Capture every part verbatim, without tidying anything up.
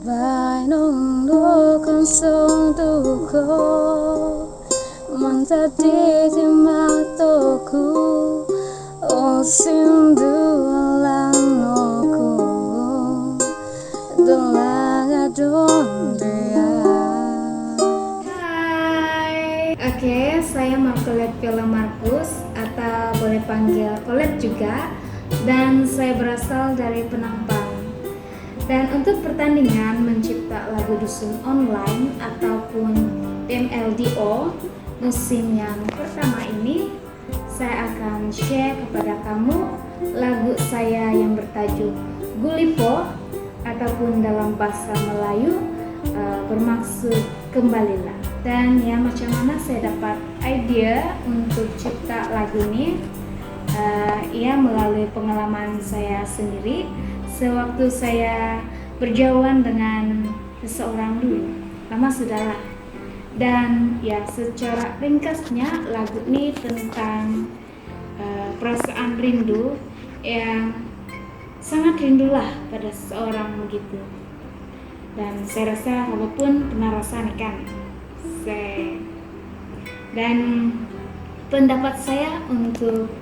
Bainung do konsong do ko, mantadi di matoku, o sindu alang noku, dolang adon dia. Hai. Oke, saya Marcolette Viola Marcus, atau boleh panggil Colette juga, dan saya berasal dari Penampang. Dan untuk pertandingan mencipta lagu dusun online ataupun P M L D O musim yang pertama ini, saya akan share kepada kamu lagu saya yang bertajuk Gulipo, ataupun dalam bahasa Melayu, eh, bermaksud Kembalilah. Dan ya, macam mana saya dapat idea untuk cipta lagu ni? Eh, ia melalui pengalaman saya sendiri sewaktu saya berjauhan dengan seseorang dulu. Lama sudahlah. Dan ya, secara ringkasnya, lagu ni tentang, eh, perasaan rindu yang sangat rindulah pada seseorang begitu. Dan saya rasa kamu pun pernah rasa ni kan? Saya, dan pendapat saya untuk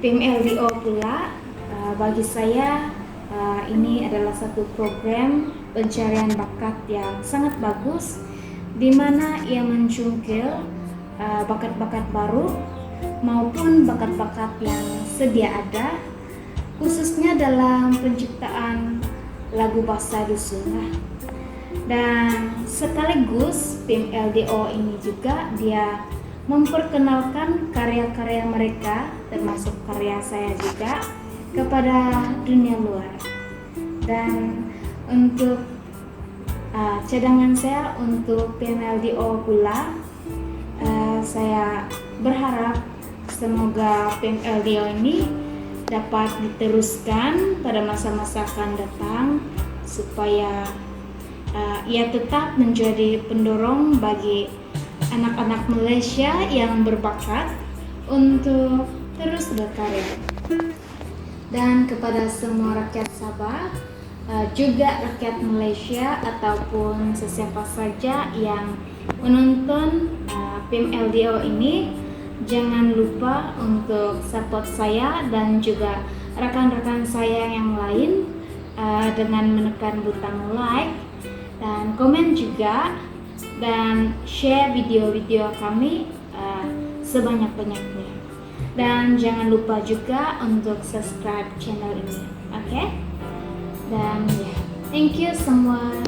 P M L D O pula, uh, bagi saya, uh, ini adalah satu program pencarian bakat yang sangat bagus, di mana ia mencungkil, uh, bakat-bakat baru maupun bakat-bakat yang sedia ada, khususnya dalam penciptaan lagu bahasa dusun lah. Dan sekaligus P M L D O ini juga dia memperkenalkan karya-karya mereka, termasuk karya saya juga, kepada dunia luar. Dan untuk, ah, cadangan saya untuk P M L D O pula, eh, saya berharap semoga P M L D O ini dapat diteruskan pada masa-masa akan datang supaya, eh, ia tetap menjadi pendorong bagi anak-anak Malaysia yang berbakat untuk terus berkarya. Dan kepada semua rakyat Sabah, eh, juga rakyat Malaysia ataupun sesiapa saja yang menonton, eh, P M L D O ini, jangan lupa untuk support saya dan juga rakan-rakan saya yang lain, eh, dengan menekan butang like dan komen juga, dan share video-video kami, eh, sebanyak-banyaknya. Dan jangan lupa juga untuk subscribe channel ini, oke? Dan ya, thank you semua.